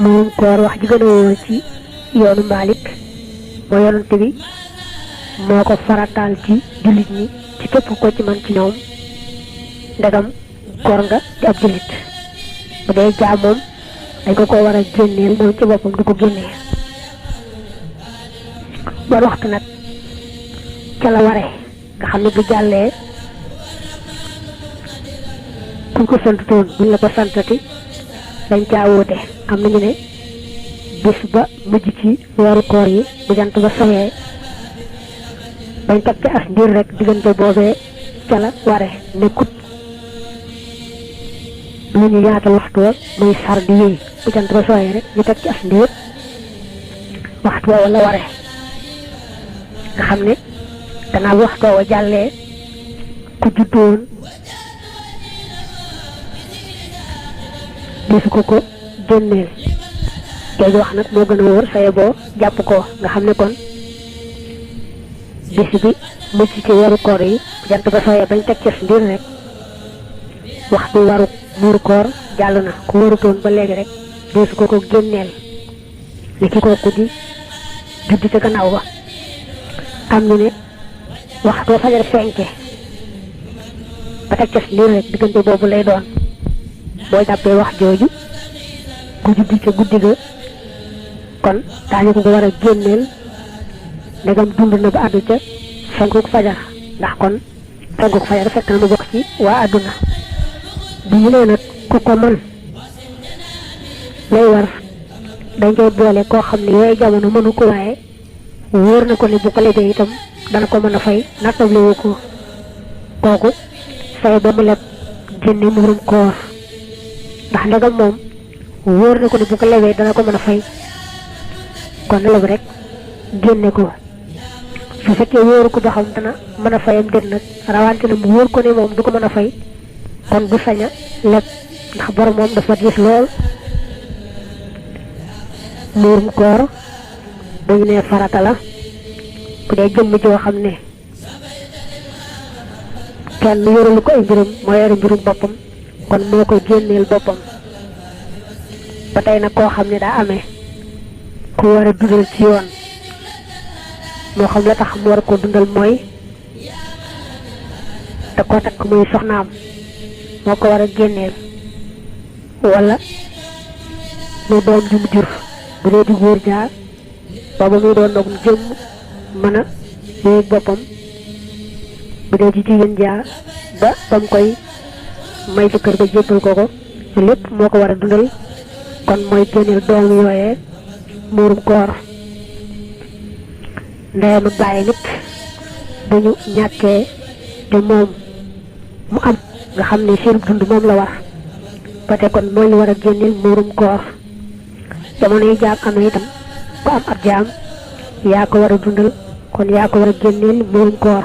moom koor wax ji gën a wóor ci yoonu Malik moo yonante bi moo ko farataal ci jullit ñi ci képp ko ci man ci ñoom ndegam koor nga di ab jullit bu dee jaam moom dañ ko war a génneel moom ci boppam du ko génnee ba waxtu nag ca la ware nga xam ne bu jàllee kuñ ko santutoon buñ la ko santati dañ caa wóote am nañu ne bis ba mujj ci weeru koor yi bu jant ba soxee bañ teg ci as ndiir rek diggante boobee ca la ware nekkut lu ñu yaatal waxtu wa muy sar di yéey bu jant ba soxee rek ñu teg ci as ndiir waxtu wa la ware nga xam ne gannaaw waxtu wa jàllee ku juddoon desu ko génneel jooju wax nag moo gën a wóor saye boo jàpp ko nga xam ne kon bis bi mucc ci weeru koor yi jant ba sooyee bañ teg ci ndiir rek waxtu waru muuru koor jàll na ku warutoon ba léegi rek desu ko génneel li ki kooku di judd ca gannaaw ba am ñu ne waxtu fajar fenke ba teg ci ndiir rek diggante boobu lay doon boo jàppee wax jooju ku juddi ca guddi ga kon daañu ko war a génneel ndegam dund na ba àddu ca fenkuk fajar ndax kon fenkuk fajar fekk na mu bokk ci waa àdduna bu ñu nee nag ku ko mën lay war dañ koy boole koo xam ne yooyu jamono mënu ko waaye wóor na ko ne bu ko lebee itam dana ko mën a fay nattable wu ko kooku fay ba mu leb génne muurum koor ndax ndegam moom wóor na ko ne bu ko lewee dana ko mën a fay kon na leb rek génne ko su fekkee wóoru ko ba xam dana mën a fayam déet nag rawante na mu wóor ko ne moom du ko mën a fay kon du sañ a leb ndax bor moom dafa diis lool muurum koor bu ñu nee farata la bu dee jëmm joo xam ne kenn yoralu ko ay mbirum moo yore mbirum boppam kon moo ko génneel boppam ba tey nag koo xam ne daa amee ku war a dundal ci yoon moo xam la tax mu war ko dundal mooy da ko takk muy soxnaam moo ko war a génneel wala muy doom ju mu jur bu dee di góor jaar booba muy doon ndox mu jëm mën a yéeg boppam bu dee di jigéen jaar ba mu koy may jëkkër ba jébbal ko lépp moo ko war a dundal kon mooy génneel doom yooyee muurum koor ndeyam ak bàyyi nit bu ñu ñàkkee te moom mu am nga xam ne seen dund moom la war ba te kon moo ñu war a génneel muurum koor jamono yi jaam amee itam ku am ab jaam yaa ko war a dundal kon yaa ko war a génneel muurum koor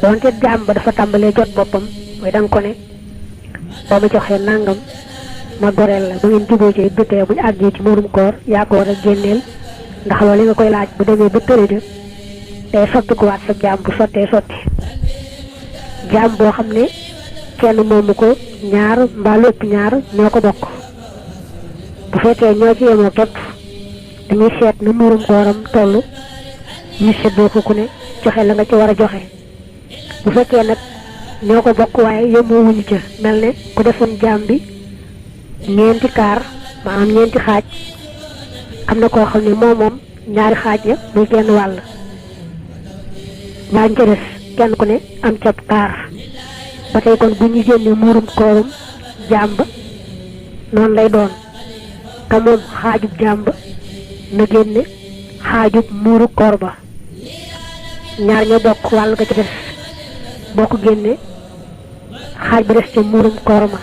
wante jaam ba dafa tàmbalee jot boppam mooy danga ko ne boo ma joxee nangam ma goreel la bu ngeen juboo ci dutee bu ñu àggee ci muurum koor yaa ko war a génneel ndax loolu li nga koy laaj bu demee ba tëri de day sotti ko waat sa jaam bu sottee sotti jaam boo xam ne kenn moomu ko ñaar mbaa lu ëpp ñaar ñoo ko bokk bu fekkee ñoo ci yemoo képp dañuy seet na muurum kooram toll ñu seddoo ko ku ne joxe la nga ci war a joxe bu fekkee nag ñoo ko bokk waaye yemoo wuñu ca mel ne ku defoon jaam bi ñeenti kaar maanaam ñeenti xaaj am na koo xam ne moom ñaari xaaj ya muy genn wàll ñaar ca des kenn ku ne am ca kaar ba tey kon bu ñu génnee muurum koorum jaam ba noonu lay doon te moom xaajub jaam ba na génne xaajub muuru koor ba ñaar ñoo bokk wàll ga ca des boo ko génnee xaaj ba des ca muurum koor ma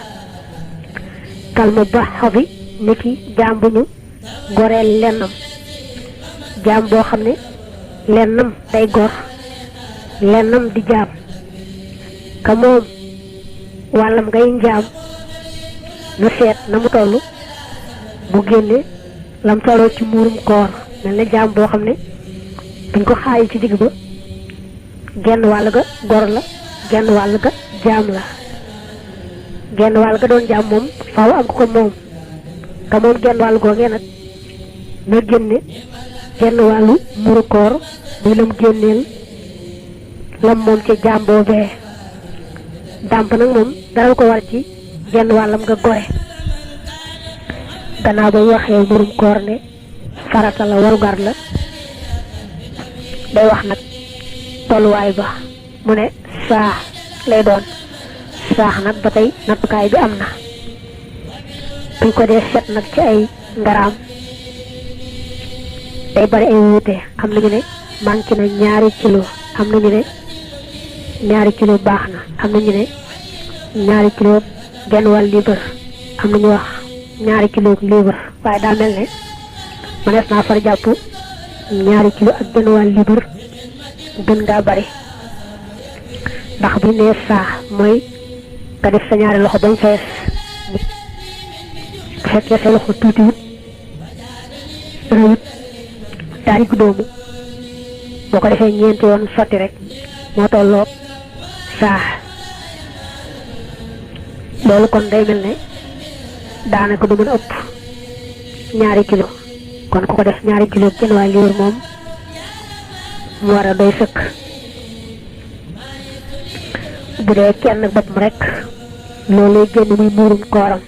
kalma ba xabi niki jaam bu ñu goreel lennam jaam boo xam ne lennam day gor lennam di jaam ka moom wàllam ngay njaam nu seet na mu toll bu génne lam tolloo ci muurum koor mel na jaam boo xam ne dañ ko xaayi ci digg ba genn wàll ga gor la genn wàll ga jaam la genn wàll ga doon jaam moom faaw am ko moom ka moom genn wàll googee nag na génne genn wàllu muru koor muy lam génneel lam moom ca jaam boobee dàmp nag moom dara ko war ci genn wàllam nga gore gannaaw ba waxee murum koor ne farata la warugar la day wax nag tolluwaay ba mu ne saa lay doon saax nag ba tey nattukaay bi am na buñ ko dee set nag ci ay ngaraam day bari ay wuute am nañu ne manqué na ñaari kilo am nañu ne ñaari kilo baax na am nañu ne ñaari kilo genn wàll liibar am nañu wax ñaari kilo liibar waaye daa mel ne mënees naa far jàpp ñaari kilo ak genn wàll liibar gën ngaa bari ndax bu nee saa mooy nga def sa ñaari loxo bañ fees bu fekkee sa loxo tuutiwut rëyut daari gu doomu boo ko defee ñeenti yoon sotti rek moo tolloo saa loolu kon day mel ne daanaka du mën a ëpp ñaari kilo kon ku ko def ñaari kilo genn wàll liibar moom mu war a doy sëkk bu dee kenn boppam rek loolu lay génn muy muurum kooram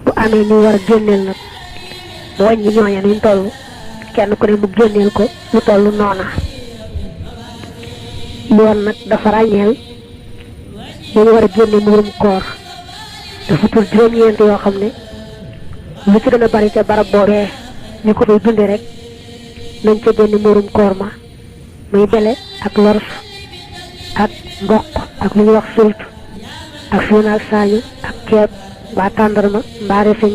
bu amee ñu war a génneel nag mu wàññi ñooña nuñ toll kenn ku ne mu génneel ko lu toll noona yoon nag dafa ràññeel ñu war a génne muurum koor dafa tur juróom-ñeent yoo xam ne lu ci gën a bari ca barab boobee ñu ko fay dunde rek nañ ca génne muurum koor ma muy bele ak lors ak mboq ak lu ñuy wax sult ak suuna ak saañu ak ceeb mbaa tàndarma mbaa reseñ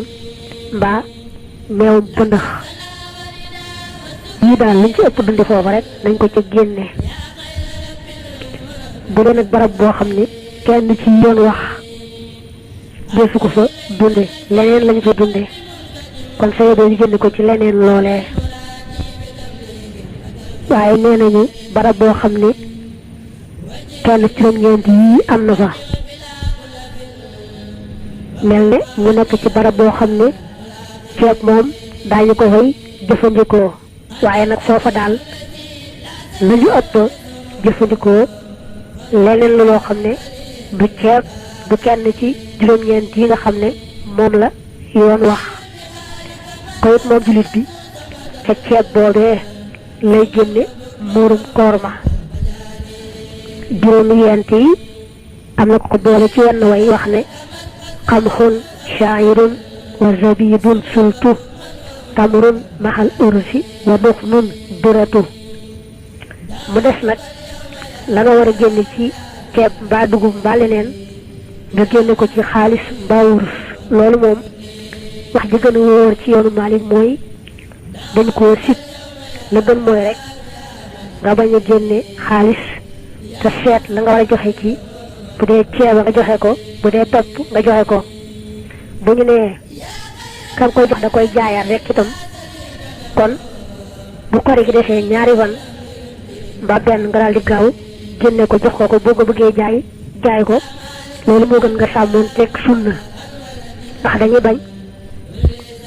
mbaa meewum pëndax yii daal luñ ci ëpp dundi foofu rek nañ ko ca génne bu dee nag barab boo xam ne kenn ci yoon wax deesu ko fa dunde leneen lañu fa dunde kon sa yóbbee ñu génne ko ci leneen loolee waaye nee nañu barab boo xam ne kenn juróom-ñeent yii am na fa mel ne ñu nekk ci barab boo xam ne ceeb moom daañu ko fay jëfandikoo waaye nag foofa daal lu ñu ëpp jëfandikoo leneen la loo xam ne du ceeb du kenn ci juróom-ñeent yi nga xam ne moom la yoon wax ko it moom jullit bi ca ceeb boobee lay génne muurum koor ma juróomi yent yi am na ko boole ci wenn way wax ne xamxun shaa'irun wa zabibun sultu tamrun maxal ursi wa buxnun duratu mu des nag la nga war a génne ci ceeb mbaa dugub mbaa leneen nga génne ko ci xaalis mbaa wurus loolu moom wax ji gën a wóor ci yoonu Maalik mooy dañ koo sib la gën mooy rek nga bañ a génne xaalis te seet la nga war a joxe ci bu dee ceeb nga joxe ko bu dee topp nga joxe ko bu ñu nee kam koy jox da koy jaayaat rek itam kon bu kori gi defee ñaari fan mbaa benn nga daal di gaaw génne ko jox ko boo ko bëggee jaay ko loolu moo gën nga sàmmoon teg sunna ndax dañuy bañ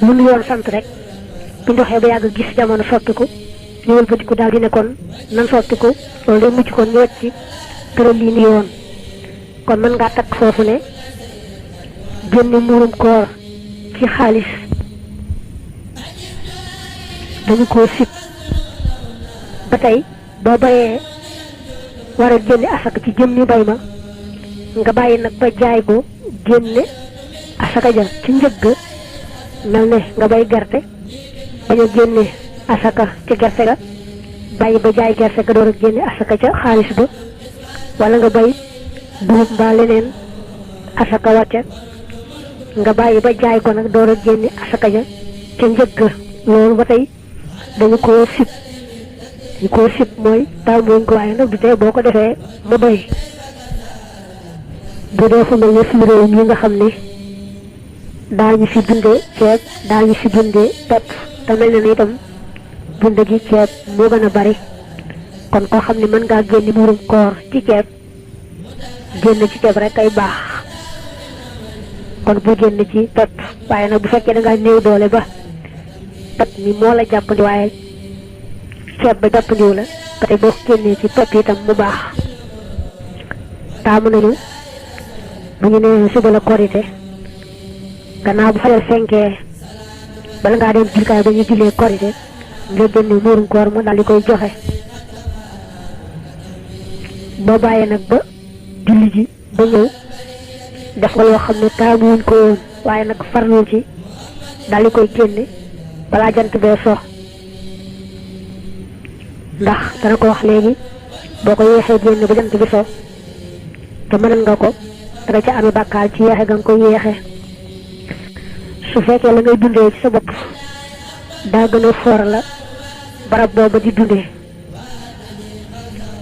lu nu yoon sant rek bu ñu doxee ba yàgg gis jamono soppiku ñu wëlbatiku daal di ne kon nan soppiku loolu day mujj kon ñu wàcc ci tëral lii ni yoon kon mën ngaa takk foofu ne génne muurum koor ci xaalis dañu koo sib ba tey boo bayee war a génne asaka ci jëm ni bay ma nga bàyyi nag ba jaay ko génne asaka ja ci njëgg mel ne nga bay gerte bañ a génne asaka ci gerte ga bàyyi ba jaay gerte ga door a génne asaka ca xaalis ba wala nga bay dugub mbaa leneen asaka wàcce nga bàyyi ba jaay ko nag door a génne asaka ja ca njëgg loolu ba tey dañu koo sib mooy taamuñ ko waaye nag du tee boo ko defee mu doy bu dee fu mel ne suñu réew mi nga xam ne daañu fi dundee ceeb daañu fi dundee pepp te mel na ni itam dunde gi ceeb moo gën a bari kon koo xam ne mën ngaa génne muurum koor ci ceeb génn ci ceeb rek ay baax kon bu génn ci pepp. waaye nag bu fekkee da ngaa néew doole ba pepp mi moo la jàppandi waaye ceeb ba jàppandiwu la ba tey boo ko génnee ci pepp itam mu baax. taamu nañu bu ñu nee suba la korite gannaaw bu fajar fenkee bala ngaa dem julkaay ba ñu jullee korite nga génne muurum koor mu daal di koy joxe. boo bàyyee nag ba julli ji ba ñëw def nga loo xam ne taamuwuñ ko woon waaye nag farlu ci daal di koy génne balaa jant bee so. ndax dana ko wax léegi boo ko yeexee génne ba jant bi so te mënal nga ko danga ca amee bàkkaar ci yeexe ga nga koy yeexe. su fekkee la ngay dundee ci sa bopp daa gën a foor la barab booba di dundee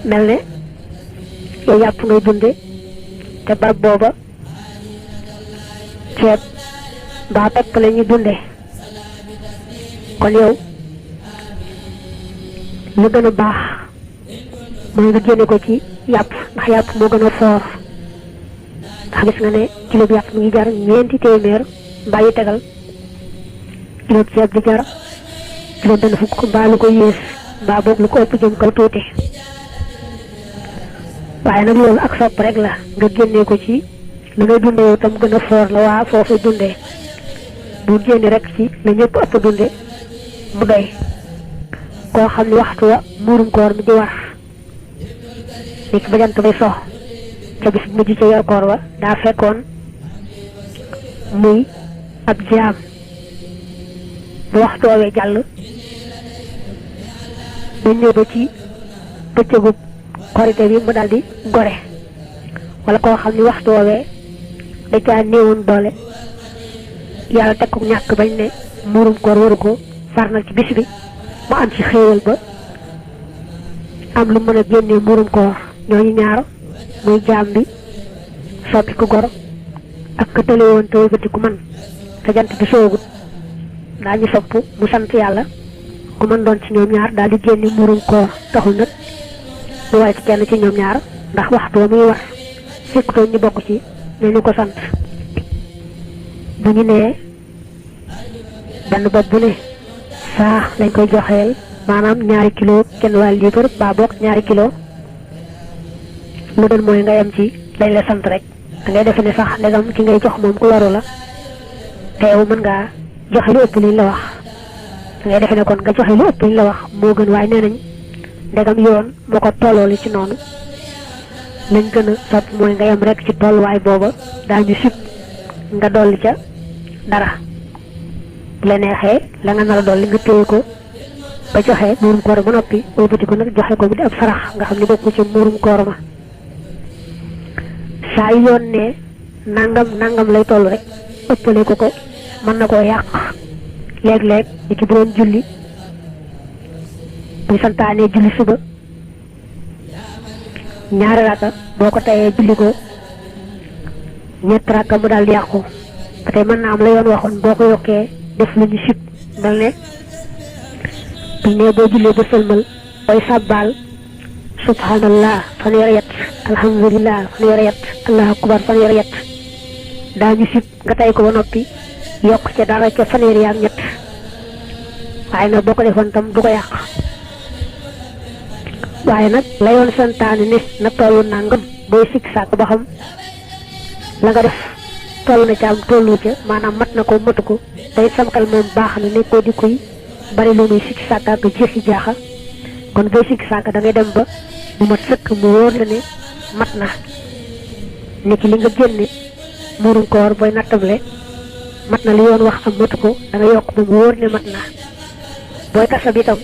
mel ne yow yàpp ngay dunde te barab booba ceeb mbaa pepp la ñuy dunde kon yow lu gën a baax mooy nga génne ko ci yàpp ndax yàpp moo gën a foor. ndax gis nga ne kilo bi yàpp mu ngi jar ñeenti téeméer mbaa yu tegal kilo ceeb di jar kilo benn fukk mbaa lu ko yées mbaa boog lu ko ëpp jëm kaw tuuti. waaye nag loolu ak sopp rek la nga génnee ko ci la ngay dundee yow tam gën a foor la waa foofu dundee bu génne rek ci la ñëpp ëpp dunde mu doy. koo xam ne waxtu wa muurum koor mi di war nit ba jant bay so ca bis mujj ca yor koor wa daa fekkoon muy ab jaam bu waxtu woowee jàll ba ñëw ba ci bëccëgu korite bi mu daal di gore. wala koo xam ne waxtu woowee da caa néewoon doole yàlla teg ko ñàkk bañ ne muurum koor waru ko far na ci bis bi mu am ci xéewal ba am lu mën a génnee muurum koor. ñooñu ñaar muy jaam bi soppi ko gor ak ka tële woon te wëgati ku man te jant bi soogut daañu sopp mu sant yàlla ku mën doon ci ñoom ñaar daal di génne muurum koor. taxul nag mu war ci kenn ci ñoom ñaar ndax waxtu wa muy war fekkutoon ñu bokk ci ne ñu ko sant. bu ñu nee benn bopp bu ne saa lañ koy joxeel maanaam 2 kilo kenn wàll liibar ba bokk 2 kilo lu gën mooy nga yem ci lañ la sant rek. da ngay defe ne sax ndegam ki ngay jox moom ku loru la te yow mën ngaa joxe lu ëpp liñ la wax da ngay defe ne kon nga joxe lu ëpp liñ la wax moo gën. waaye nee nañ ndegam yoon moo ko tollooli ci noonu lañ gën a sopp mooy nga yem rek ci tolluwaay booba daañu sib nga dolli ca dara. bu la neexee la nga nar a dolli nga téye ko ba joxe muurum koor ba noppi wëlbati ko nag joxe ko bi di ab sarax nga xam ne bokku ci muurum koor ma. saa yu yoon ne nangam lay toll rek ëppale ko mën na koo yàq. léeg-léeg ni ki bu doon julli buy santaanee julli suba 2 raka boo ko tayee julli ko 3 raka mu daal di yàqu. ba tey mën naa am la yoon waxoon boo ko yokkee def lu ñu sib mel ne buñ ne boo jullee ba sëlmal booy sàbbaal subhanallah fanweeri yet alhamdulillah fanweeri yet allahu akbar fanweeri yet daañu sib nga tay ko ba noppi yokk ca dara ca fanweeri yaak ñett. waaye nag boo ko defoon tam du ko yàq. waaye nag la yoon santaane ne na tollu nangam booy sikk sàkk ba xam la nga def toll na ca am tollu ca maanaam mat na ko matu ko day sam xel moom baax na ne ko di kuy bari lu muy sikk sàkk ak jeexi jaaxa. kon booy sikk sàkk da ngay dem ba mu mat sëkk mu wóor la ne mat na. ni ki li nga génne muurum koor booy nattable mat na li yoon wax am matu ko da nga yokk ba mu wóor ne mat na. booy kasab itam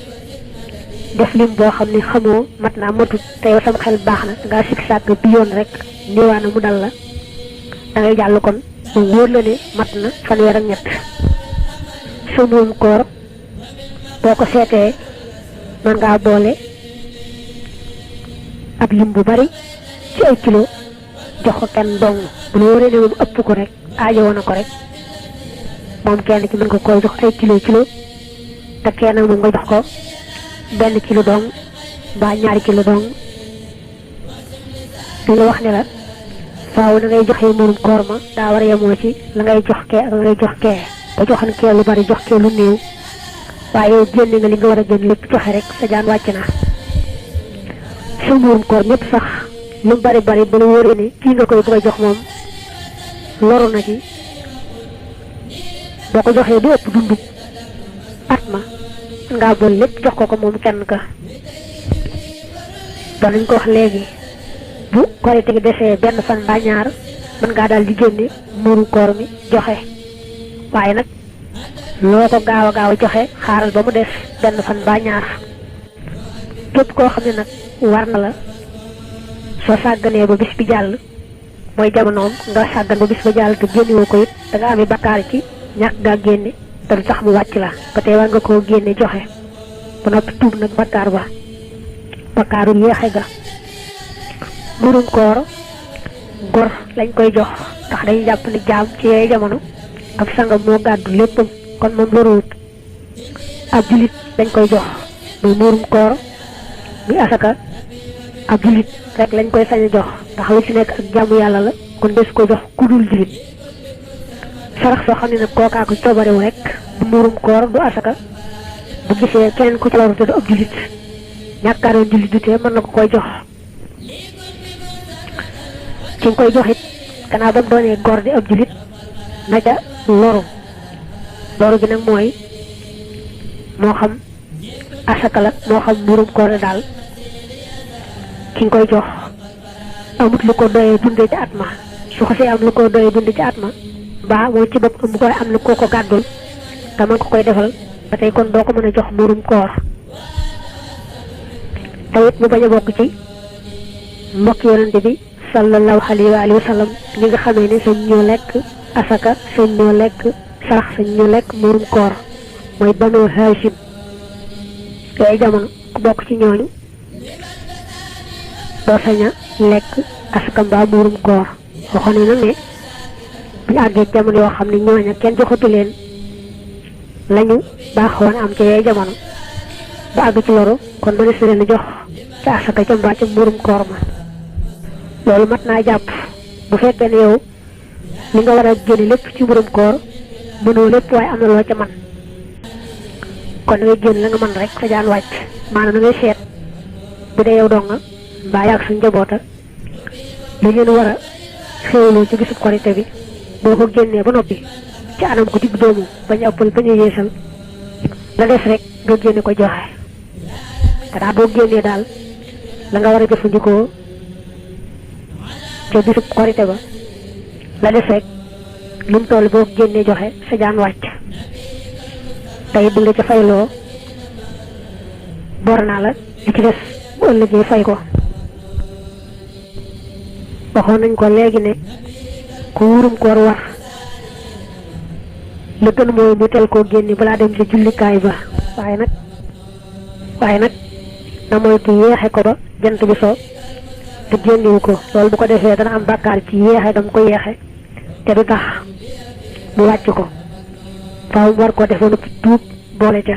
def lim boo xam ne xamoo mat naa matut te yow sam xel baax na dangaa sikk sàkk bi yoon rek niwaana mu dal la da ngay jàll kon mu wóor la ne mat na fanweer ak ñett. sa muurum koor boo ko seetee mën ngaa boole ab lim bu bari ci ay kilo jox ko kenn dong bu la wóoree ne moom ëpp ko rek aajo woon na ko rek moom kenn ci mën nga koy jox ay kilo te kenn moom nga jox ko 1 kilo dong mbaa 2 kilo dong. li la wax ne la faaw na ngay joxe muurum koor ma daa war a yemoo ci la ngay jox kee ak la ngay jox kee ba joxan kee lu bari jox kee lu néew waaye yow génne nga li nga war a génn lépp joxe rek sa jaan wàcc na. sa muurum koor ñëpp sax lu bari bari ba la wóoree ni kii nga koy bëgg a jox moom loru na ci boo ko joxee du ëpp dundu at ma ngaa boole lépp jox ko moom kenn ka. danañ ko wax léegi bu korite gi desee benn fan mbaa ñaar mën ngaa daal di génne muurum koor mi joxe waaye nag loo ko gaaw a joxe xaaral ba mu des benn fan mbaa ñaar. képp koo xam ne nag war na la soo sàgganee ba bis bi jàll mooy jamonoom nga sàggan ba bis ba jàll te génnewoo ko it da nga amee bakkaar ci ñàkk gaa génne te du tax mu wàcc la ba tey war nga koo génne joxe ba noppi tuub nag bakkaar ba bakkaaru yéexe ga. muurum koor gor lañ koy jox ndax dañuy jàpp ni jaam ci yooyu jamono ab sangam moo gàddu léppam kon moom loruwut. ab julit lañ koy jox muy muurum koor muy asaka ab julit rek lañ koy sañ a jox ndax lu ci nekk ak jaamu yàlla la kon des ko jox ku dul julit. sarax soo xam ne nag kookaa ko coobarewu rek du muurum koor du asaka bu gisee keneen ku ci loru te du ab julit ñàkkaaroon julit du tee mën na ko koy jox. ci nga koy jox it gannaaw ba mu doonee góor di ab julit na ca loru gi nag mooy moo xam asaka la moo xam muurum koor daal ki nga koy jox amut lu ko doyee dundee ci at ma su xasee am lu ko doyee dundee ci at ma mbaa moom ci bopp mu koy am lu ko gàddul te mën ko koy defal ba tey kon doo ko mën a jox muurum koor. te it mu bañ a bokk ci mbokk yonente bi sallallahu alayhi wa sallam ñi nga xamee ne sañ ñoo lekk asaka sañ ñoo lekk sarax sañ ñoo lekk muurum koor mooy Banu Haashim yooyu jamono ku bokk ci ñooñu doo sañ a lekk asaka mbaa muurum koor. waxoon ne nag ne bu ñu àggee jamono yoo xam ne ñooña kenn joxatu leen lañu baaxoon am ca yooyu jamono ba àgg ci loru kon mënees na leen jox ca asaka ca mbaa ca muurum koor ma. loolu mat naa jàpp bu fekkee ne yow li nga war a génne lépp ci muurum koor mënoo lépp waaye am na loo ca man kon da ngay génn la nga mën rek sa jaan wàcc maanaam da ngay seet bu dee yow dong nga mbaa yàgg sa njaboota li ngeen war a xéwloo ci bisub korite bi boo ko génnee ba noppi ci anam ko digg doomu bañ a ëppal bañ a yeesal la des rek nga génne ko joxe xanaa boo génnee daal la nga war a jëfandikoo ca bisub korite ba la des rek lu mu toll boo génnee joxe sa jaan wàcc tey bu nga ca fayloo bor naa la li ci des bu ëllëgee fay ko. waxoon nañ ko léegi ne ku muurum koor war la gën mooy mu tel koo génne balaa dem ci jullikaay ba waaye nag na moytu yeexe ko ba jant bi so te génnewu ko loolu bu ko defee dana am bàkkaar ci yeexe dam ko yeexe te du tax mu wàcc ko faaw mu war ko defoon tuub boole ca.